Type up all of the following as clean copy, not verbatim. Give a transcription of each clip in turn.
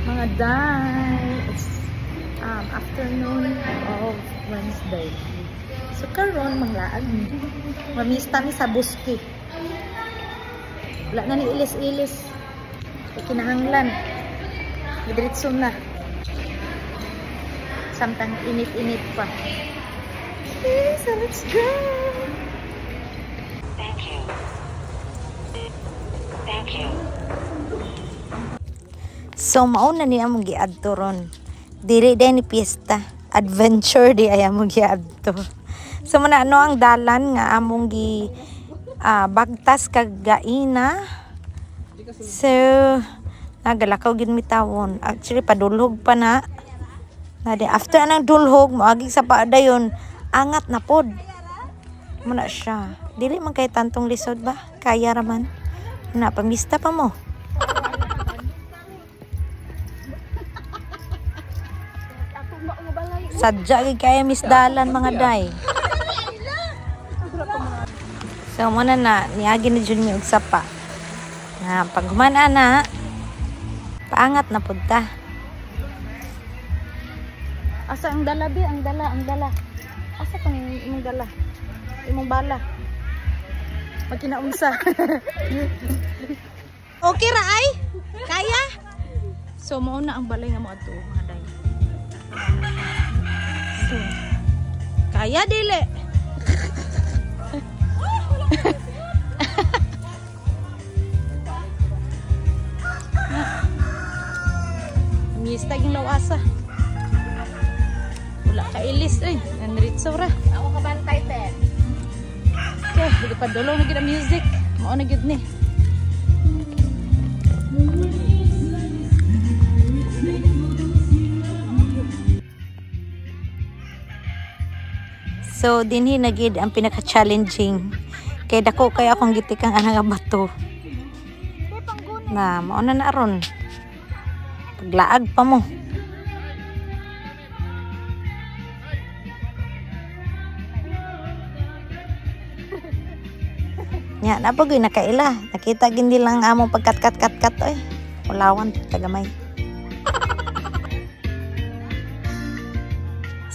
Mga day, it's afternoon of Wednesday. So karon manglaag mi. Mamista mi sa buski. Wala na ni ilis-ilis. Kinahanglan. Diretso na. Samtang init-init pa. Okay, so let's go. Thank you. Thank you. So mauna ni among giadto ron. Dili day ni piyesta, adventure di ay among giadto. So muna ano ang dalan nga among gi bagtas kag gaina. So nagalakaw gid mi tawon. Actually padulhog pa na. Na di after anang dulhog moagi sa paadayon angat na pod. Muna siya. Dili man kay tantong lisod ba? Kaya ra man. Na pamista pa mo. Sadya gid kaya misdalan mga day. So muna na niagi na jud mi og sapa. Na pag human ana paangat na pud ta. Asa ang dala bi? Ang dala, ang dala. Asa tong imong dala? Imong bala. Magkinaunsa. Okay ra ay? Kaya? So mao na ang balay nga mo adto mga day. So, kaya dili. Mista ging lawasa. Wala ka ilis eh. Nanritso ra. Ako kabantay, Ten. Okay, dili pa dulong na gid ang music. Mao na gid ni. So dinhi na gid ang pinaka-challenging. Kay dako kay akong gitikang anang nga bato. Na mao na na aron. Paglaag pa mo. Nya na pagoy nakaila. Nakita gid nila ang among pagkat-kat-kat-kat oy. Ulawan tagamay.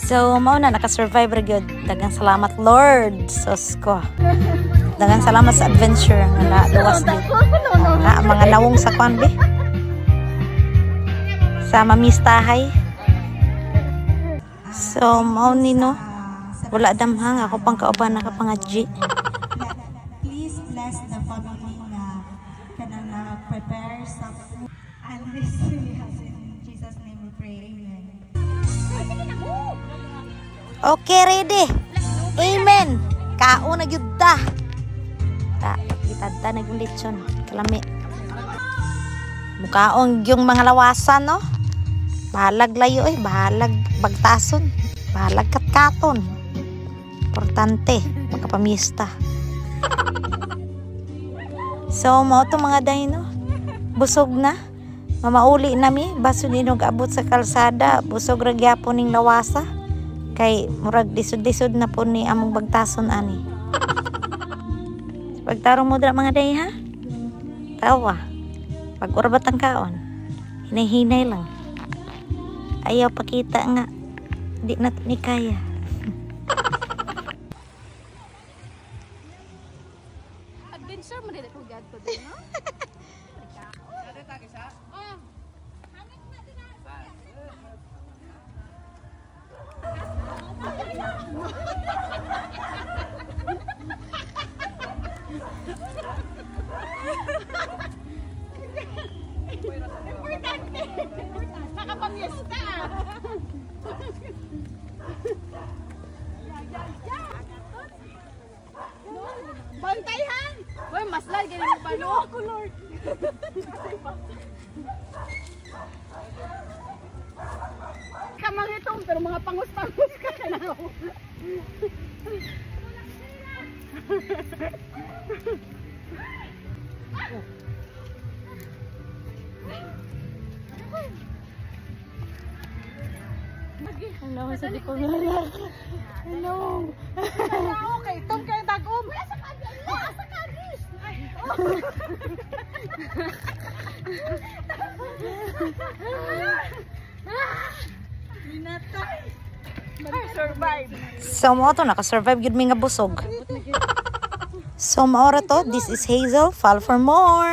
So mao na naka-survive ra gyud. Daghang salamat Lord. Sus ko. Daghang salamat sa adventure nga naduwas gyud. Na mga nawong sa kwan be. Sa mamistahay. So mao ni no. Wala damhang ako pang kauban nakapangadji. Please bless the family na kanang na-prepare sa food. And this we have in Jesus' name we pray. Amen. Okay, ready. Amen. Kaon na gyud ta. Ta, gitadta na gyud lechon. Kalami. Mukaon yung mga lawasan, no? Bahalag layo eh, bahalag bagtason, bahalag katkaton. Importante, makapamista. So, mao to mga day, no? Busog na. Mamauli na mi, baso ninog abot sa kalsada, busog ra gyapon ning lawasa. Kay murag lisod-lisod na po ni among bagtason ani. Pagtarong mo dra mga day ha? Tawa. Pag urbat ang kaon, hinay-hinay lang. Ayaw pakita nga. Di na ni kaya. Adventure mo dili ko gyud to din, no? Importante. Nakapamiesta. Bantayhan! Uy, maslad, ganyan mo pa, no? Ako, Lord. Kamang itong, pero mga pangus-pangus ka ka na. Hello, sa di ko nga. Hello. Okay, tom kayo tagom. Wala sa kagis. Wala sa kagis. So mao to, naka-survive gyud mi nga busog. So mao ra to, this is Hazel. Follow for more.